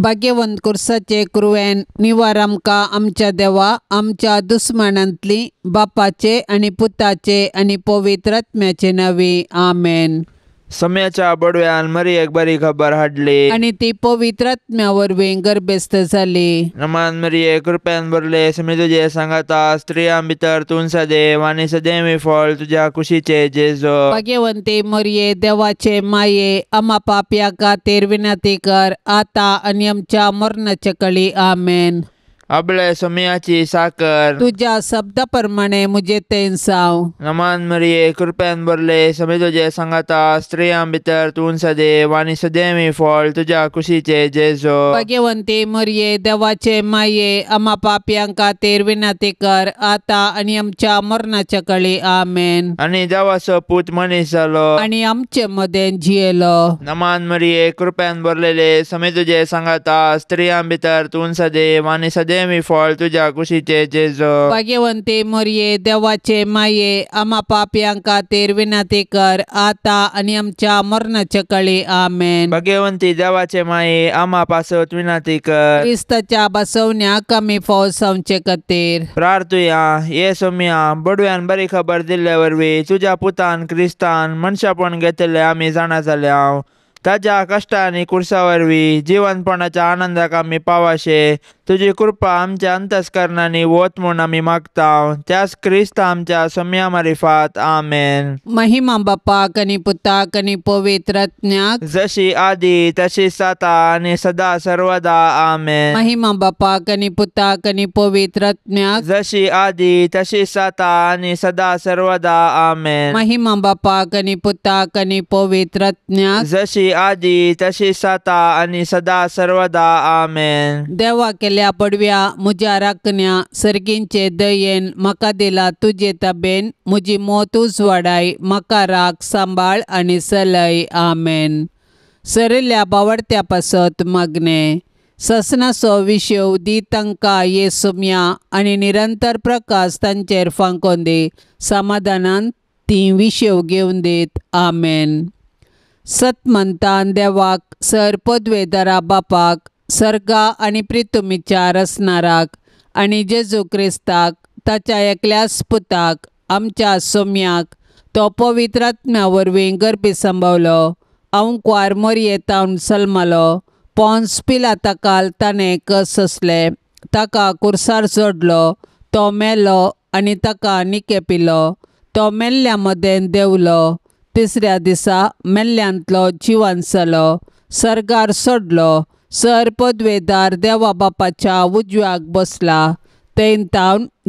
भाग्यवंत कुर्साचे कुरवेन निवार आमकां आमच्या देवा आमच्या दुस्मानांतली बापाचे आनी पुताचे आनी पवित्र आत्म्याचे नांवी आमेन. सम्याच्या बडव्यान मरियेक बरी खबर हाडली आनी ती पवित्र आत्म्या वरवीं गर्भस्थ जाली. नमान मरिये कृपेन भरले, समी तुजे सांगाता, स्त्रियां भितर तूं सदैव आनी सदैव फळ तुज्या कुशीचे जेजू. भाग्यवंती मरिये देवाचे माये आमा पापया खातीर विनंती कर आतां आनी आमच्या मरणाच्या कळी आमेन. अबळे सोम्याची साकर तुज्या शब्दा प्रमाणे मुझे तें जावं. नमान मरिये कृपेन भरले, समी तुजे सांगाता, स्त्रियां भितर तूं सदैव आनी सदैव फळ तुज्या कुशीचे जेजू. भाग्यवंती मरिये देवाचे माये आमा पापयां खातीर विनंती कर आतां आनी आमच्या मरणाच्या कळी आमेन. आनी देवाचो पूत मनीस जालो आनी आमचे मदें जियेलो. नमान मरिये कृपेन भरलेले, समी तुजे सांगाता, स्त्रियां भितर तूं सदैव आनी सदैव फळ तुज्या कुशीचे जेजू. भाग्यवंती मरिये देवाचे माये आमा पापयां खातीर विनंती कर आतां आनी आमच्या मरणाच्या कळी आमेन. भाग्यवंती देवाचे माये आमा पासत विनंती कर. क्रिस्ताच्या बसवण्याक आमी फौज जावचे खातीर प्रार्थुया. ये सोम्या बडव्यान बरी खबर दिल्ले वरवीं तुज्या पुतान क्रिस्तान मनशापण घेतिल्ले आमी जाणा जाल्या. ताज्या कश्टांनी कुर्सा वरवीं जिवनपणाच्या आनंदाक आमी पावाशे तुजी कृपा आमच्या अंतस्करणांनी वत म्हूण आमी मागता. त्याच क्रिस्त आमच्या सोम्या मारिफात आमेन. महिमा बापाक आनी पुताक आनी पवित्र आत्म्याक जशी आदी तशी जाता आनी सदा सर्वदा आमेन. महिमा बापाक आनी पुताक आनी पवित्र आत्म्याक जशी आदी तशी जाता आनी सदा सर्वदा आमेन. महिमा बापाक आनी पुताक आनी पवित्र आत्म्याक जशी आदी तशी जाता आनी सदा सर्वदा आमेन. देवा केल्या पडव्या म्हज्या राखण्या सर्गींचे दयेन म्हाका दिला तुजे ताबेन म्हजी मोत उजवाडाय म्हाका राख सांबाळ आनी सलय आमेन. सरिल्ल्या बावडत्या पासत मागणें ससनाचो विशेव दी तांकां ये सुम्या आनी निरंतर प्रकाश तांचेर फांकोन दी समाधानान ती विशेव घेवन दीत आमेन. सतमंतान देवाक सर पदवेदारा बापाक सर्गा आनी प्रितुमीच्या रसनाराक आनी जेजू क्रिस्ताक ताच्या एकल्याच पुताक आमच्या सोम्याक तो पवित्र आत्म्या वरवीं गर्भी संभवलो अंकवार मोरयेतावन सल्मलो पोन्स पिलाताकाल ताणें कस सोंसले ताका कुर्सार जोडलो तो मेलो आनी ताका निके पिलो तो मेल्ल्या मदें देंवलो तिसऱ्या दिसा मेल्ल्यांतलो जिवन जालो सर्गार सोडलो सर पदवेदार देवा बापाच्या उजव्याक बसला थंय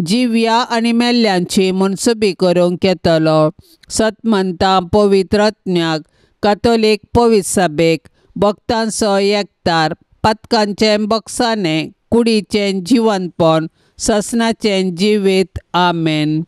जिव्या आनी मेल्ल्यांची मनसुबी करूंक येतलो. सतमंता पवित्र आत्म्याक कातोलीक पवित्र सभेक भक्तांचो एकतार पातकांचें बक्षाणें कुडीचें जिवनपण ससनाचें जिवीत आमेन.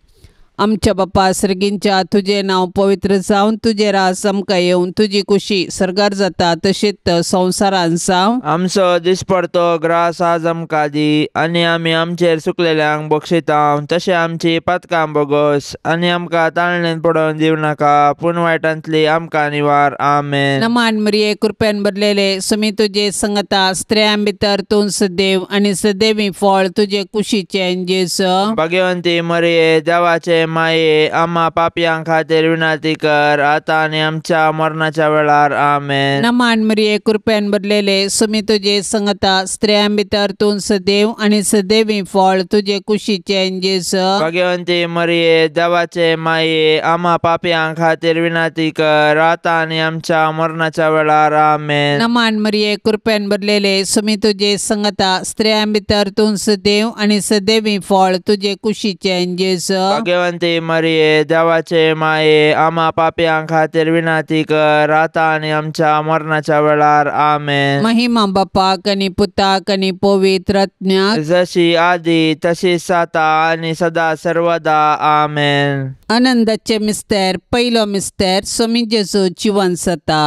आमच्या बापा सर्गींच्या तुजें नांव पवित्र जावन तुजें राज आमकां येवन तुजी कुशी सर्गार जाता तशीच संवसारान जावं. आमचो दिसपडतो ग्रास आज आमकां दी आनी आमी आमचेर चुकलेल्यांक बक्षिता तशें आमची पातकां बोगस आनी आमकां ताळणेन पडोवन दिवं नाका पूण वायटांतली आमकां निवार आमेन. नमान मरिये कृपेन भरलेले सुमी तुजे संगता स्त्रियां भितर तूं सदैव आनी सदैवी फळ तुजे कुशीचें जेजू. भाग्यवंती मरिये देवाचे माये आमा पापयां खातीर विनंती कर आतां आनी आमच्या मरणाच्या वेळार आमेन. नमान मरिये कृपेन भरलेले सुमी तुजे संगता स्त्रियां भितर तूं सदैव आनी सदैवी फळ तुजे कुशीचें जेजू. भाग्यवंती मरिये देवाचे माये आमा पापयां खातीर विनंती कर आतां आनी आमच्या मरणाच्या वेळार आमेन. नमान मरिये कृपेन भरलेले सुमी तुजे संगता स्त्रियां भितर तूं सदैव आनी सदैवी फळ तुजे कुशीचें जेजू. भाग्यवंती मरिये देवाचे माये आमा पापयां खातीर विनंती कर आतां आनी आमच्या मरणाच्या वेळार आमेन. महिमा बापाक आनी पुताक आनी पवित्र आत्म्याक जशी आदी तशी जाता आनी सदा सर्वदा आमेन. आनंदाचे मिस्तेर पयलो मिस्तेर स्वामी जेजू जिवन जाता.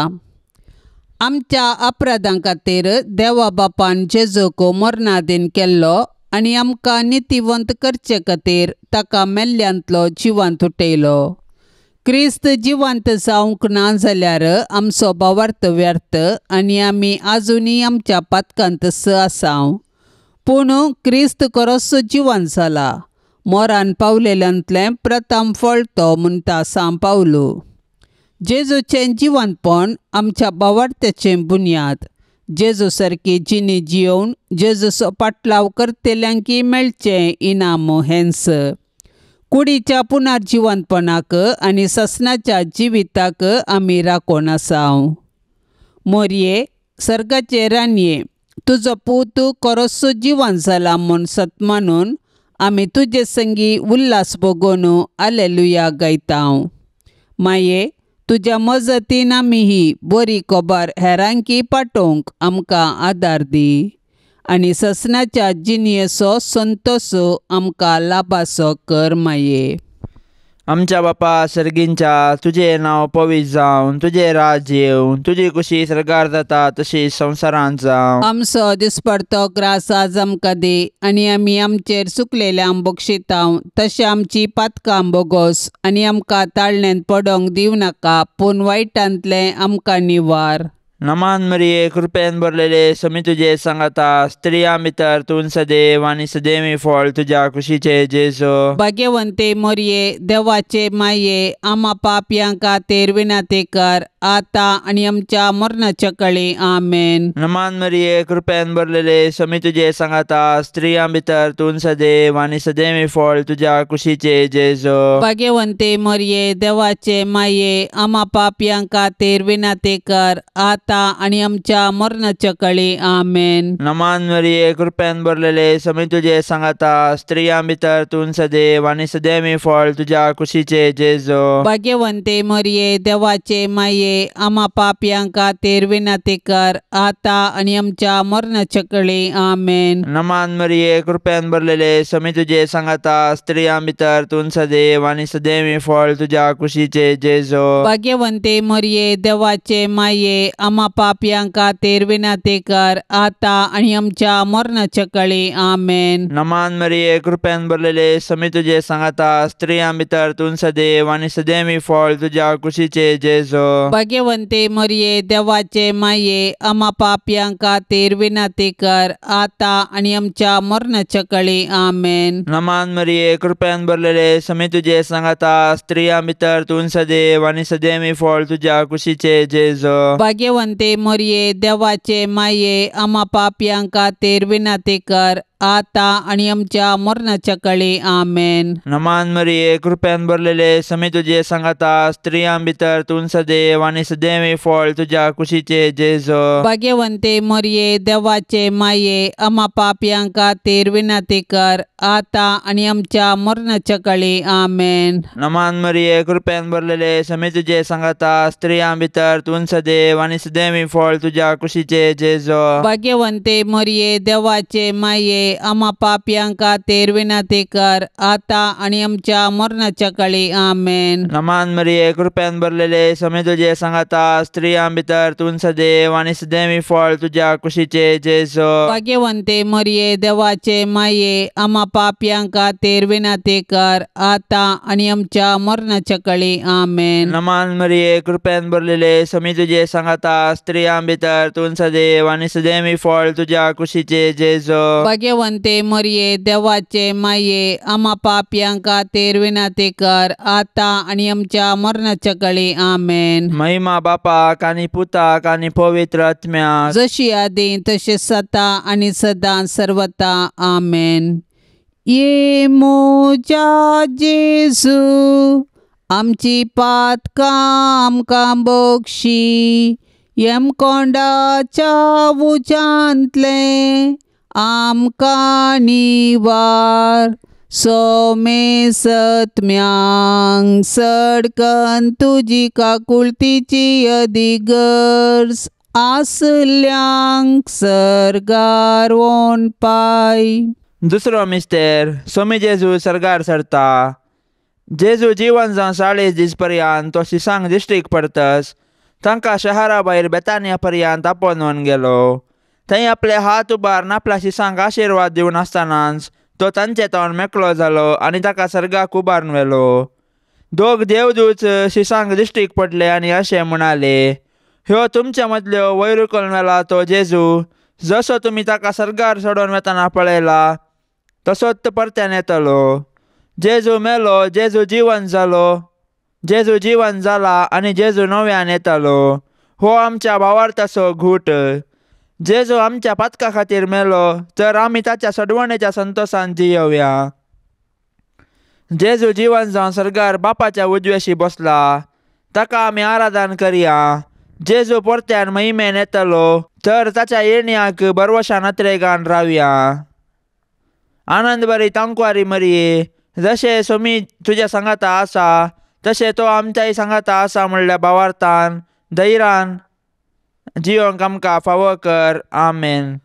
आमच्या अपराधां खातीर देवा बापान जेजूक मरणादीन केल्लो आनी आमकां नितीवंत करचे खातीर ताका मेल्ल्यांतलो जिवंत उठयलो. क्रिस्त जिवंत जावंक ना जाल्यार आमचो भावार्थ व्यर्थ आनी आमी आजुनूय आमच्या पातकांत आसाव. पूण क्रिस्त खरोच जिवंत जाला, मोरान पावलेल्यांतलें प्रथम फळ तो म्हणटा सांव पावलो. जेजूचें जिवंतपण आमच्या भावार्थ्याचें बुन्याद. जेजू सारकी जिणी जियोवन जेजूचो पाटलाव करतल्यांकी मेळचें इनाम हेंच. कुडीच्या पुनर्जिवंतपणाक आनी ससनाच्या जिविताक आमी राखून आसाव. मोरये, सर्गाचे राणये, तुजो पूत खरोच जिवंत जाला म्हूण सत मानून आमी तुजे संगी उल्हास भोगोवन आलेलुया गायताव. माये, तुज्या मजतीन आमी ही बरी खबर हेरांकी पाठोवंक आमकां आदार दी आनी ससनाच्या जिणेचो संतोश आमकां लाभाचो कर. माये, आमच्या बापा सर्गींच्या, तुजें नांव पवित्र जावन, तुजें राज येवन, तुजी कुशी सर्गार जाता तशी संवसारांत जावं. आमचो दिसपडतो ग्रास आज आमकां दी आनी आमी आमचेर चुकलेल्यांक बक्षिताव तशें आमची पातकां बोगोस आनी आमकां ताळण्यांत पडोंक दिवं नाका, पूण वायटांतलें आमकां निवार. नमान मरिये, कृपेन भरलेले, समी तुजे सांगाता, स्त्रियां भितर तूं सदैव आनी सदैवी फळ तुज्या कुशीचे जेजू. भाग्यवंते मोरये, देवाचे माये, आमा पापयां खातीर विनंती कर आतां आनी आमच्या मरणाच्या कळी. आमेन. नमान मरिये, कृपेन भरलेले, समी तुजे सांगाता, स्त्रियां भितर तूं सदैव आनी सदैवी फळ तुज्या कुशीचे जेजू. भाग्यवंते मोरये, देवाचे माये, आमा पापयां खातीर विनंती कर आतां आनी आमच्या मरणाच्या कळी. आमेन. नमान मरिये, कृपेन भरलेले, समी तुजे सांगाता, स्त्रियां भितर तूं सदैव आनी सदैवी फळ तुज्या कुशीचे जेजू. भाग्यवंते मोरये, देवाचे माये, आमा पापयां खातीर विनंती कर आतां आनी आमच्या मरणाच्या कळी. आमेन. नमान मरिये, कृपेन भरलेले, समी तुजे सांगाता, स्त्रियां भितर तूं सदैव आनी सदैवी फळ तुज्या कुशीचे जेजू. भाग्यवंते मोरये, देवाचे माये, आमा पापयां खातीर विनंती कर आतां आनी आमच्या मरणाच्या कळी. आमेन. नमान मरिये, कृपेन भरलेले, समी तुजे सांगाता, स्त्रियां भितर तूं सदैव आनी सदैवी फळ तुज्या कुशीचे जेजू. भाग्यवंते मोरये, देवाचे माये, आमा पापयां खातीर विनंती कर आतां आनी आमच्या मरणाच्या कळी. आमेन. नमान मरिये, कृपेन भरलेले, समी तुजे सांगाता, स्त्रियां भितर तूं सदैव आनी सदैवी फळ तुज्या कुशीचे जेजू. भाग्यवंते मोरये, देवाचे माये, आमा पापयां खातीर विनंती कर आतां आनी आमच्या मरणाच्या कळी. आमेन. नमान मरिये, कृपेन भरलेले, समी तुजे सांगाता, स्त्रियां भितर तूं सदैव आनी सदैवी फळ तुज्या कुशीचे जेजू. भाग्यवंते मोरये, देवाचे माये, आमा पापयां खातीर विनंती कर आतां आनी आमच्या मरणाच्या कळी. आमेन. नमान मरिये, कृपेन भरलेले, समी तुजे सांगाता, स्त्रियां भितर तूं सदैव आनी सदैवी फळ तुज्या कुशीचे जेजू. भाग्यवंते मोरये, देवाचे माये, आमा पापयां खातीर विनंती कर आतां आनी आमच्या मरणाच्या कळी. आमेन. नमान मरिये, कृपेन भरलेले, समी तुजे सांगाता, स्त्रियां भितर तूं सदैव आनी सदैवी फळ तुज्या कुशीचे जेजू. भाग्यवंते मोरये, देवाचे माये, आमा पापयां खातीर विनंती कर आतां आनी आमच्या मरणाच्या कळी. आमेन. नमान मरिये, कृपेन भरलेले, समी तुजे सांगाता, स्त्रियां भितर तूं सदैव आनी सदैवी फळ तुज्या कुशीचे जेजू. भाग्यवंते मोरये, देवाचे माये, आमा पापयां खातीर विनंती कर आतां आनी आमच्या मरणाच्या कळी. आमेन. महिमा बापाक आनी पुताक आनी पवित्र आत्म्याक, जशी आदी तशी सता आनी सदां सर्वता. आमेन. ये मोजा जेजू, आमची पातकां आमकां बक्षी, यमकोंडाच्या उज्यांतलें आमकां निवार. सोमे सत्म्यांक सडकन तुजी काकुळतीची अदिगर्ज आसल्यांक सर्गार वोन पाय. दुसरो मिस्तेर, सोमी जेजू सर्गार सरता. जेजू जिवन जावन 40 दीस पर्यंत तो शिसांक दिश्टीक पडतस तांकां शहरा भायर बेतानिया पर्यंत आपोवन गेलो. थंय आपले हात उबारून आपल्या शिसांक आशिर्वाद दिवन आसतनाच तो तांचे तोंड मेकळो जालो आनी ताका सर्गाक उबारून व्हेलो. दोग देवदूत शिसांक दिश्टीक पडले आनी अशें म्हणाले, ह्यो तुमच्या मदल्यो वयर उखलून व्हेला तो जेजू, जसो तुमी ताका सर्गार चडोवन वेतना पळयला तसोच परत्यान येतलो. जेजू मेलो, जेजू जिवन जालो, जेजू जिवन जाला आनी जेजू नव्यान येतलो. हो आमच्या भावार्थाचो घूट. जेजू आमच्या पातका खातीर मेलो तर आमी ताच्या सडवणेच्या संतोशान जियोवया. जेजू जिवन जावन सर्गार बापाच्या उजव्याशी बसला, ताका आमी आराधन करया. जेजू परत्यान महिमेन येतलो तर ताच्या येण्याक बरवशान अत्रेगान रावया. आनंद बरी तांकवारी मरये, जशें सोमी तुज्या सांगाता आसा तशें तो आमच्याय सांगाता आसा म्हणल्या भावार्थान धैर्यान जियोंक आमकां फावो कर. आमेन.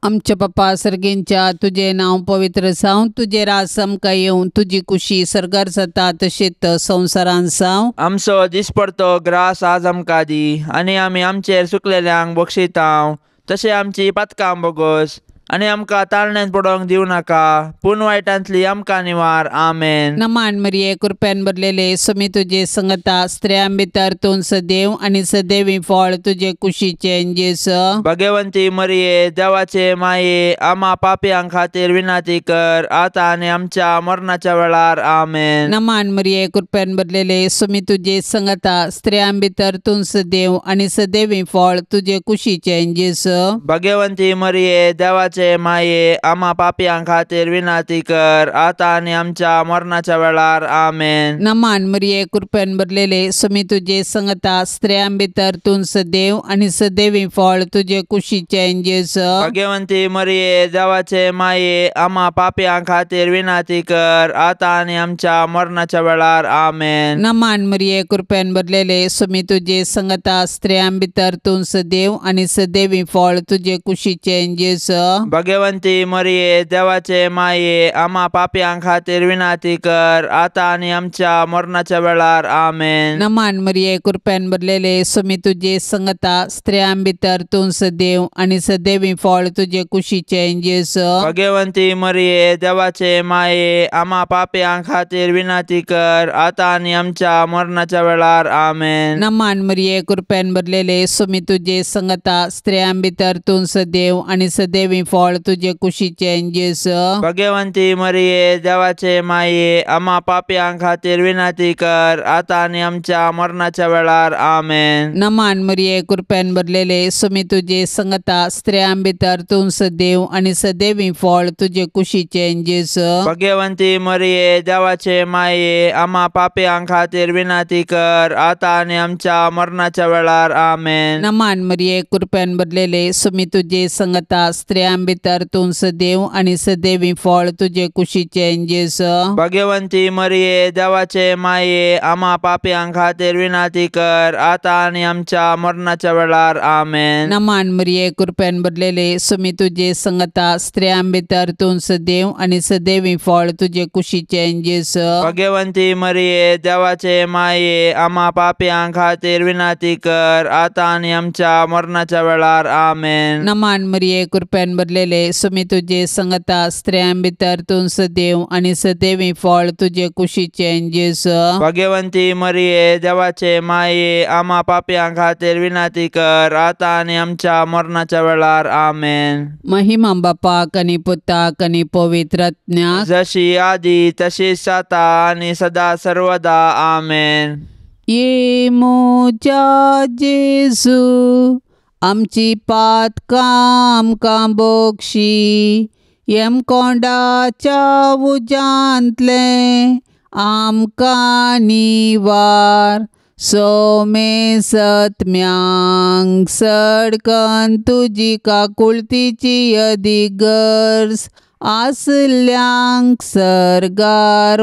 आमच्या पप्पा सर्गींच्या, तुजें नांव पवित्र जावं, तुजें राज आमकां येवं, तुजी कुशी सर्गार जाता तशीच संवसारान जावं. आमचो दिसपडतो ग्रास आज आमकां दी आनी आमी आमचेर चुकलेल्यांक बक्षितांव तशें आमची पातकां बोगोस आनी आमकां ताळण्यान पडोवंक दिवं नाका, पूण वायटांतली आमकां निवार. आमेन. नमान मरिये, कृपेन भरलेले, स्वामी तुजे संगता, स्त्रियां भितर तूं सदैव आनी सदैवी फळ तुजे कुशीचें जेजू. भगवंती मरिये, देवाचे माये, आमा पापयां खातीर विनंती कर, आतां आनी आमच्या मरणाच्या वेळार. आमेन. नमान मरिये, कृपेन भरलेले, स्वामी तुजे संगता, स्त्रियां भितर तूं सदैव आनी सदैवी फळ तुजे कुशीचें जेजू. भगवंती मरिये, देवाचे माये, आमा पापयां खातीर विनंती कर, आतां आनी आमच्या मरणाच्या वेळार. आमेन. नमान मरिये, कृपेन भरलेले, स्वामी तुजे संगता, स्त्रियां भितर तूं सदैव आनी सदैवी फळ तुजे कुशीचें जेजू. भगवंती मरिये, देवाचे माये, आमा पापयां खातीर विनंती कर, आतां आनी आमच्या मरणाच्या वेळार. आमेन. नमान मरिये, कृपेन भरलेले, स्वामी तुजे संगता, स्त्रियां भितर तूं सदैव आनी सदैवी फळ तुजे कुशीचें जेजू. भगवंती मरिये, देवाचे माये, आमा पापयां खातीर विनंती कर, आतां आनी आमच्या मरणाच्या वेळार. आमेन. नमान मरिये, कृपेन भरलेले, स्वामी तुजे संगता, स्त्रियां भितर तूं सदैव आनी सदैवी फळ तुजे कुशीचें जेजू. भगवंती मरिये, देवाचे माये, आमा पापयां खातीर विनंती कर, आतां आनी आमच्या मरणाच्या वेळार. आमेन. नमान मरिये, कृपेन भरलेले, स्वामी तुजे संगता, स्त्रियां भितर तूं सदैव आनी सदैवी फळ तुजे कुशीचें जेजू. भगवंती मरिये, देवाचे माये, आमा पापयां खातीर विनंती कर, आतां आनी आमच्या मरणाच्या वेळार. आमेन. नमान मरिये, कृपेन भरलेले, स्वामी तुजे संगता, स्त्रियां भितर तूं सदैव आनी सदैवी फळ तुजे कुशीचें जेजू. भगवंती मरिये, देवाचे माये, आमा पापयां खातीर विनंती कर, आतां आनी आमच्या मरणाच्या वेळार. आमेन. नमान मरिये, कृपेन भरलेले, स्वामी तुजे संगता, स्त्रियां भितर तूं सदैव आनी सदैवी फळ तुजे कुशीचें जेजू. भगवंती मरिये, देवाचे माये, आमा पापयां खातीर विनंती कर, आतां आनी आमच्या मरणाच्या वेळार. आमेन. नमान मरिये, कृपेन भरलेले, स्वामी तुजे संगता, स्त्रियां भितर तूं सदैव आनी सदैवी फळ तुजे कुशीचें जेजू. भगवंती मरिये, देवाचे माये, आमा पापयां खातीर विनंती कर, आतां आनी आमच्या मरणाच्या वेळार. आमेन. नमान मरिये, कृपेन भरलेले, स्वामी तुजे संगता, स्त्रियां भितर तूं सदैव आनी सदैवी फळ तुजे कुशीचें जेजू. भगवंती मरिये, देवाचे माये, आमा पापयां खातीर विनंती कर, आतां आनी आमच्या मरणाच्या वेळार. आमेन. महिमा बापाक आनी पुताक आनी पवित्र आत्म्याक, जशी आदी तशीच आतां आनी सदा सर्वदा. आमेन. ये म्हज्या जेजू, आमची पातकां आमकां बक्षी, यमकोंडाच्या उज्यांतलें आमकां निवार, सोमे सत्म्यांक सडकन तुजी काकुळतीची अदीक गरज आसल्यांक सर्गार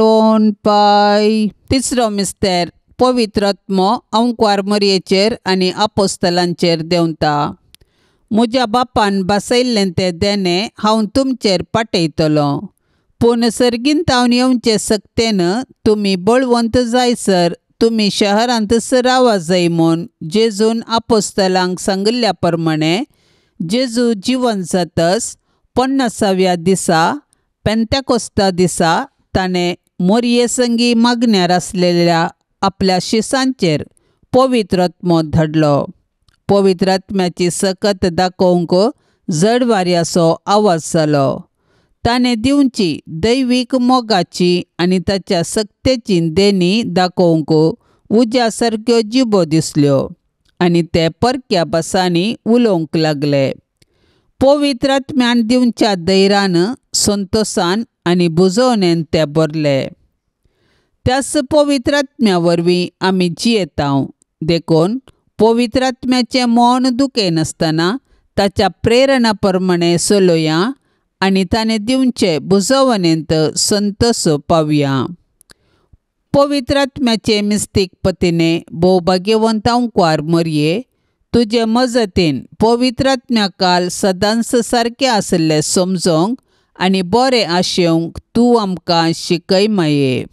पाय. तिसरो मिस्तेर, पवित्र आत्मो अंकवार मरयेचेर आनी आपोस्तलांचेर देंवता. म्हज्या बापान बसयल्लें तें देणें हांव तुमचेर पाटयतलो, पूण सर्गींतावन येवचे सक्तेन तुमी बळवंत जायसर तुमी शहरांतच रावा जाय म्हूण जेजून आपोस्तलांक सांगिल्ल्या प्रमाणे जेजू जिवन जातच 50व्या दिसा पेंतेकोस्ता दिसा ताणें मोरये संगी मागण्यार आसलेल्या आपल्या शिसांचेर पवित्र आत्मो धाडलो. पवित्र आत्म्याची सकत दाखोवंक जड वाऱ्याचो आवाज जालो. ताणें दिवची दैवीक मोगाची आनी ताच्या सक्तेची देणी दाखोवंक उज्या सारक्यो जिबो दिसल्यो आनी ते परक्या भासांनी उलोवंक लागले. पवित्र आत्म्यान दिवच्या धैर्यान, संतोसान आनी बुजोवणेन ते भरले. त्याच पवित्र आत्म्या वरवीं आमी जियेतांव. देखून पवित्र आत्म्याचें मन दुखयनासतना ताच्या प्रेरणा प्रमाणें चलोया आनी ताणें दिवचे बुजोवणेंत संतोष पावया. पवित्र आत्म्याचे मिस्तीक पतीने भोव भाग्यवंत अंकवार मरये, तुजे मजतीन पवित्र आत्म्या काल सदांच सारकें आशिल्लें समजोंक आनी बरें आशेवंक तूं आमकां शिकय माये.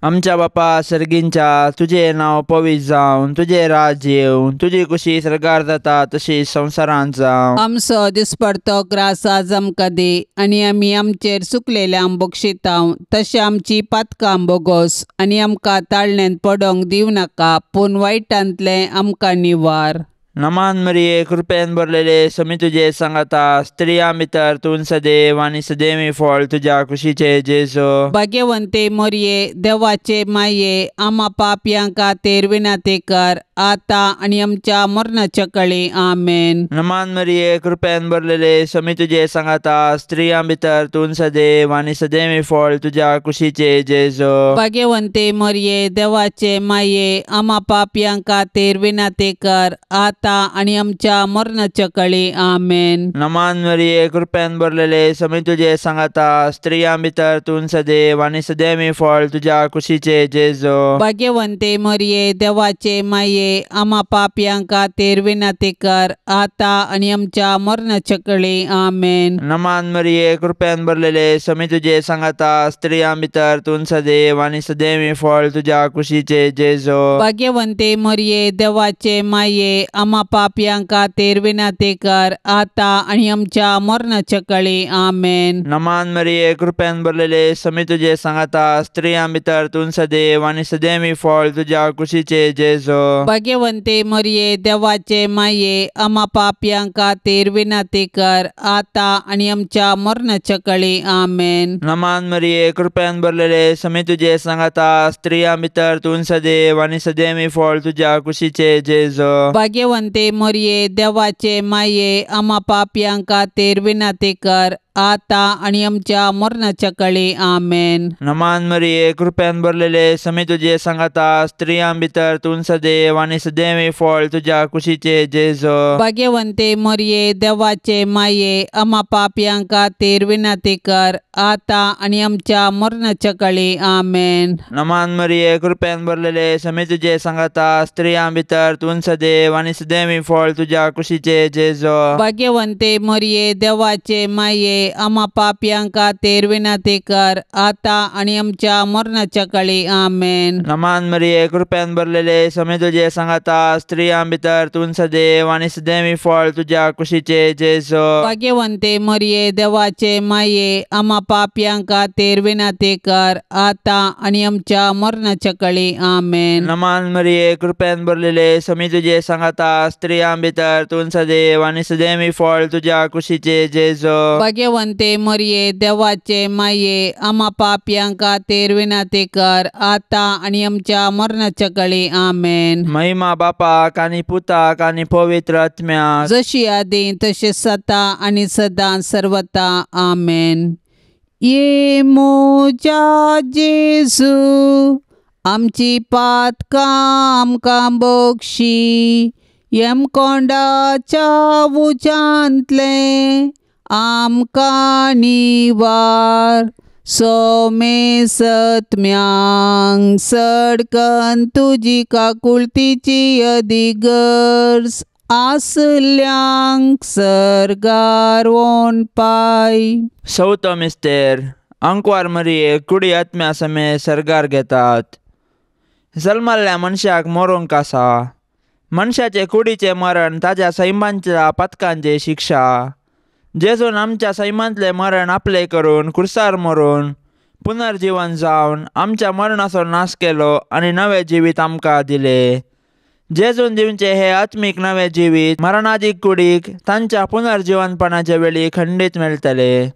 आमच्या बापा सर्गींच्या, तुजें नांव पवित्र जावन, तुजें राज येवन, तुजी कुशी सर्गार जाता तशी संवसारांत जावं. आमचो दिसपडतो ग्रास आज आमकां दी आनी आमी आमचेर चुकलेल्यांक बक्षितांव तशें आमची पातकां बोगोस आनी आमकां ताळणेंत पडोंक दिवं नाका, पूण वायटांतलें आमकां निवार. नमान मरिये, कृपेन भरलेले, समी तुजे सांगाता, स्त्रियां भितर तूं सदैव आनी सदैवी फळ तुज्या कुशीचे जेजू. भाग्यवंते मरिये, देवाचे माये, आमा पापयां खातीर विनंती कर आतां आनी आमच्या मरणाच्या कळी. आमेन. नमान मरिये, कृपेन भरलेले, समी तुजे सांगाता, स्त्रियां भितर तूं सदैव आनी सदैवी फळ तुज्या कुशीचे जेजू. भाग्यवंते मरिये, देवाचे माये, आमा पापयां खातीर विनंती कर आतां आनी आमच्या मरणाच्या कळी. आमेन. नमान मरिये, कृपेन भरलेले, समी तुजे सांगाता, स्त्रियां भितर तूं सदैव आनी सदैवी फळ तुज्या कुशीचे जेजू. भाग्यवंते मरिये, देवाचे माये, आमा पापयां खातीर विनंती कर आतां आनी आमच्या मरणाच्या कळी. आमेन. नमान मरिये, कृपेन भरलेले, समी तुजे सांगाता, स्त्रियां भितर तूं सदैव आनी सदैवी फळ तुज्या कुशीचे जेजू. भाग्यवंते मरिये, देवाचे माये, आमा पापयां खातीर विनंती कर आतां आनी आमच्या मरणाच्या कळी. आमेन. नमान मरिये, कृपेन भरलेले, समी तुजे सांगाता, स्त्रियां भितर तूं सदैव आनी सदैवी फळ तुज्या कुशीचे जेजू. भाग्यवंते मरिये, देवाचे माये, आमा पापयां खातीर विनंती कर आतां आनी आमच्या मरणाच्या कळी. आमेन. नमान मरिये, कृपेन भरलेले, समी तुजे सांगाता, स्त्रियां भितर तूं सदैव आनी सदैवी फळ तुज्या कुशीचे जेजू. भाग्यवंते मरिये, देवाचे माये, आमा पापयां खातीर विनंती कर आतां आनी आमच्या मरणाच्या कळी. आमेन. नमान मरिये, कृपेन भरलेले, समी तुजे सांगाता, स्त्रियां भितर तूं सदैव आनी सदैवी फळ तुज्या कुशीचे जेजू. भाग्यवंते मरिये, देवाचे माये, आमा पापयां खातीर विनंती कर आतां आनी आमच्या मरणाच्या कळी. आमेन. नमान मरिये, कृपेन भरलेले, समी तुजे सांगाता, स्त्रियां भितर तूं सदैव आनी सदैवी फळ तुज्या कुशीचे जेजू. भाग्यवंते मरिये, देवाचे माये, आमा पापयां खातीर विनंती कर आतां आनी आमच्या मरणाच्या कळी. आमेन. नमान मरिये, कृपेन भरलेले, समी तुजे सांगाता, स्त्रियां भितर तूं सदैव आनी सदैवी फळ तुज्या कुशीचे जेजू. भाग्यवंते मरिये, देवाचे माये, आमा पापयां खातीर विनंती कर आतां आनी आमच्या मरणाच्या कळी. आमेन. नमान मरिये, कृपेन भरलेले, समी तुजे सांगाता, स्त्रियां भितर तूं सदैव आनी सदैवी फळ तुज्या कुशीचे जेजू. भाग्यवंते मरिये, देवाचे माये, आमा पापयां खातीर विनंती कर आतां आनी आमच्या मरणाच्या कळी. आमेन. महिमा बापाक आनी पुताक आनी पवित्र आत्म्याक, जशी आदी तशी सता आनी सदां सर्वता. आमेन. ये म्हज्या जेजू, आमची पातकां आमकां बक्षी, यमकोंडाच्या उज्यांतलें आमकां निवार, सोमेसत्म्यांक सडकन तुजी काकुळतीची अदीक गरज आसल्यांक सर्गार वोन पाय. सौतो मिस्तेर, अंकवार मरिये कुडी आत्म्या समे सर्गार घेतात. जल्मल्ल्या मनशाक मरूंक आसा. मनशाचे कुडीचें मरण ताज्या सैमांच्या पातकांची शिक्षा. जेजून आमच्या सैमांतलें मरण आपलें करून कुर्सार मरून पुनर्जीवन जावन आमच्या मरणाचो नाश केलो आनी नवें जिवीत आमकां दिलें. जेजून दिवचें हें आत्मीक नवें जिवीत मरणादीक कुडीक तांच्या पुनर्जीवनपणाच्या वेळी खंडीत मेळटलें.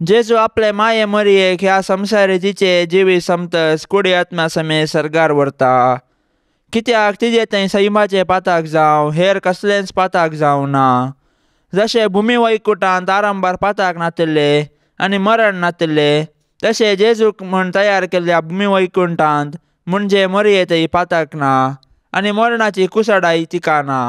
जेजू आपले माये मरयेक ह्या संवसारी तिचें जिवीत समतस कुडी आत्म्या समेत सर्गार व्हरता. कित्याक तिजें थंय सैमाचें पाताक जावं हेर कसलेंच पाताक जावं ना. जशें भुमी वैकुटांत आरंभार पाताक नातिल्लें आनी मरण नातिल्लें तशें जेजूक म्हूण तयार केल्ल्या भुमी वैकुंठांत म्हणजे मरये थंय पाताक ना आनी मरणाची कुसडाय तिका ना.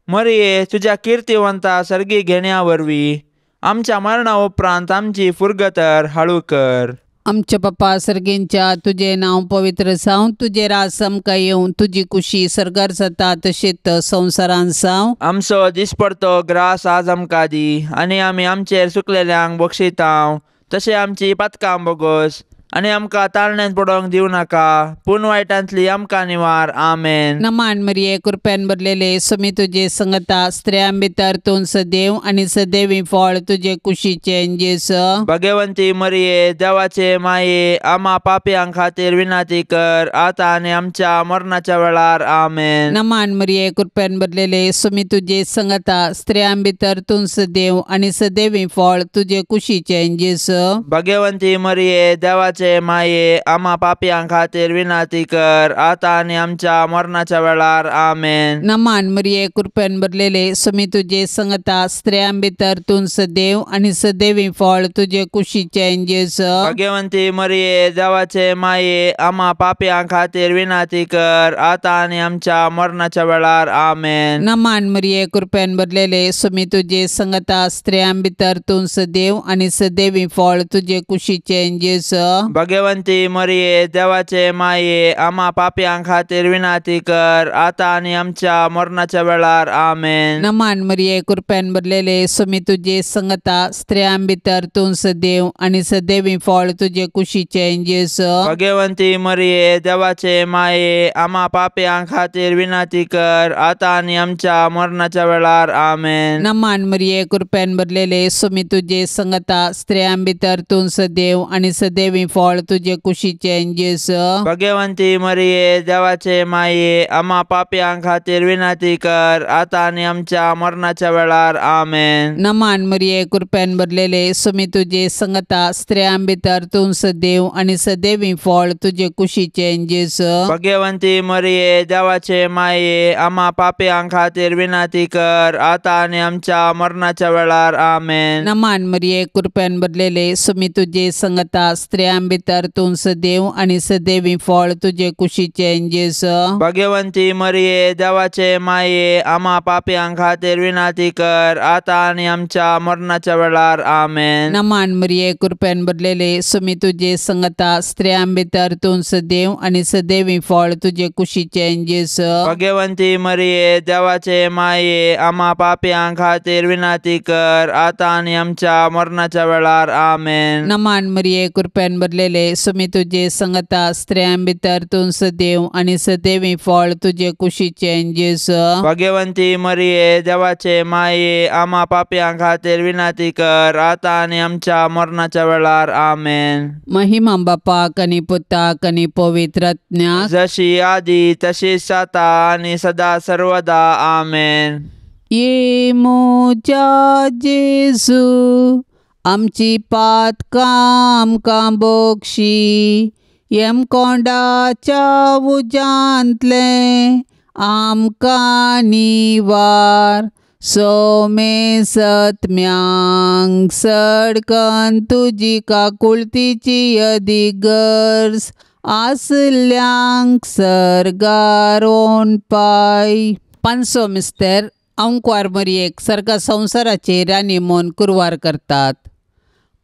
मरये तुज्या किर्तिवंता सर्गी घेण्या वरवीं आमच्या मरणा उपरांत आमची फुरगतर हाळू कर. आमच्या बापा सर्गींच्या तुजें नांव पवित्र जावं, तुजें राज आमकां येवं, तुजी कुशी सर्गार जाता तशीच संवसारांत जावं. आमचो दिसपडतो ग्रास आज आमकां दी आनी आमी आमचेर सुकलेल्यांक बक्षितांव तशें आमची पातकां बोगोस आनी आमकां ताळण्यांत पडोवंक दिवं नाका पूण वायटांतली आमकां निवार. आमेन. नमान मरिये कृपेन भरलेले स्वामी तुजे संगता, स्त्रियां भितर तूं सदैव आनी सदैवी फळ तुजे कुशीचें जेजू. भगवंती मरिये देवाचे माये आमा पापयां खातीर विनंती कर आतां आनी आमच्या मरणाच्या वेळार. आमेन. नमान मरिये कृपेन भरलेले स्वामी तुजे संगता, स्त्रियां भितर तूं सदैव आनी सदैवी फळ तुजे कुशीचें जेजू. भगवंती मरिये देवाचे माये आमा पापयां खातीर विनंती कर आतां आनी आमच्या मरणाच्या वेळार. आमेन. नमान मरिये कृपेन भरलेले स्वामी तुजे संगता, स्त्रियां भितर तूं सदैव आनी सदैवी फळ तुजे कुशीचें जेजू. भगवंती मरिये देवाचे माये आमा पापयां खातीर विनंती कर आतां आनी आमच्या मरणाच्या वेळार. आमेन. नमान मरिये कृपेन भरलेले स्वामी तुजे संगता, स्त्रियां भितर तूं सदैव आनी सदैवी फळ तुजे कुशीचें जेजू. भगवंती मरिये देवाचे माये आमा पापयां खातीर विनंती कर आतां आनी आमच्या मरणाच्या वेळार. आमेन. नमान मरिये कृपेन भरलेले स्वामी तुजे संगता, स्त्रियां भितर तूं सदैव आनी सदैवी फळ तुजे कुशीचें जेजू. भगवंती मरिये देवाचे माये आमा पापयां खातीर विनंती कर आतां आनी आमच्या मरणाच्या वेळार. आमेन. नमान मरिये कृपेन भरलेले स्वामी तुजे संगता, स्त्रियां भितर तूं सदैव आनी सदैवी फळ तुजे कुशीचें जेजू. भगवंती मरिये देवाचे माये आमा पापयां खातीर विनंती कर आतां आनी आमच्या मरणाच्या वेळार. आमेन. नमान मरिये कृपेन भरलेले स्वामी तुजे संगता, स्त्रियां भितर तूं सदैव आनी सदैवी फळ तुजे कुशीचें जेजू. भगवंती मरिये देवाचे माये आमा पापयां खातीर विनंती कर आतां आनी आमच्या मरणाच्या वेळार. आमेन. नमान मरिये कृपेन भरलेले स्वामी तुजे संगता, स्त्रियां भितर तूं सदैव आनी सदैवी फळ तुजे कुशीचें जेजू. भगवंती मरिये देवाचे माये आमा पापयां खातीर विनंती कर आतां आनी आमच्या मरणाच्या वेळार. आमेन. नमान मरिये कृपेन भरलेले स्वामी तुजे संगता, स्त्रियां भितर तूं सदैव आनी सदैवी फळ तुजे कुशीचें जेजू. भगवंती मरिये देवाचे माये आमा पापयां खातीर विनंती कर आतां आनी आमच्या मरणाच्या वेळार. आमेन. नमान मरिये कृपेन भरलेले स्वामी तुजे संगता, स्त्रियां भितर तूं सदैव आनी सदैवी फळ तुजे कुशीचें जेजू. भगवंती मरिये देवाचे माये आमा पापयां खातीर विनंती कर आतां आनी आमच्या मरणाच्या वेळार. आमेन. महिमा बापाक आनी पुताक आनी पवित्र आत्म्याक, जशी आदी तशीच आतां आनी सदा सर्वदा. आमेन. ये म्हज्या जेजू आमची पातकां आमकां बोगशी, यमकोंडाच्या उज्यांतलें आमकां निवार, सोमे सत्म्यांक सडकन तुजी काकुळतीची अदीक गरज आसल्यांक सर्गार ओनपाय. पांचसो मिस्तर अंकवार मरयेक सर्गा संवसाराचे राणी म्हूण कुरवार करतात.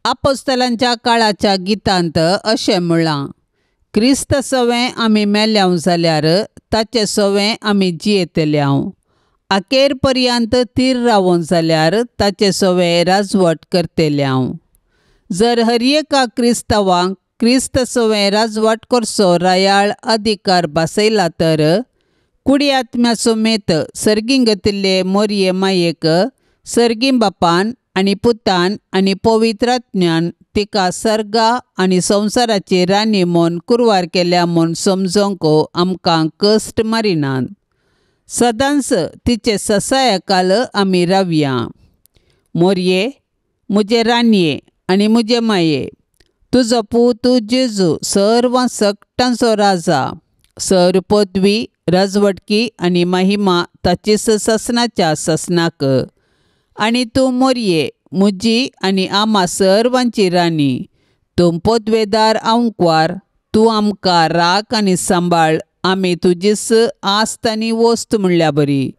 आपोस्तलांच्या काळाच्या गितांत अशें म्हळां, क्रिस्त सवें आमी मेल्यांव जाल्यार ताचे सवें आमी जियेतल्यांव, अखेर पर्यंत थीर रावोन जाल्यार ताचे सवें राजवट करतल्यांव. जर हर एका क्रिस्तांवांक क्रिस्त सवें राजवट करचो रायाळ अधिकार भासयला तर कुडी आत्म्या समेत सर्गीं गतिल्ले मोरये मायेक सर्गीं बापान आनी पुतान आनी पवित्रात्म्यान तिका सर्गा आनी संवसाराची राणी म्हूण कुरवार केल्या म्हूण समजोंक आमकां कश्ट मारिनात. सदांच तिचे ससायकाल आमी रावया. मोरये म्हजे राणये आनी म्हजे माये, तुजो पूत जेजू सर्व सकटांचो राजा, सर पदवी राजवटकी आनी महिमा ताचीच ससनाच्या ससनाक. आनी तूं मोरये म्हजी आनी आमा सर्वांची राणी, तूं पदवेदार आंकवार, तूं आमकां राख आनी सांबाळ, आमी तुजीच आस्त आनी वस्त म्हणल्या बरी.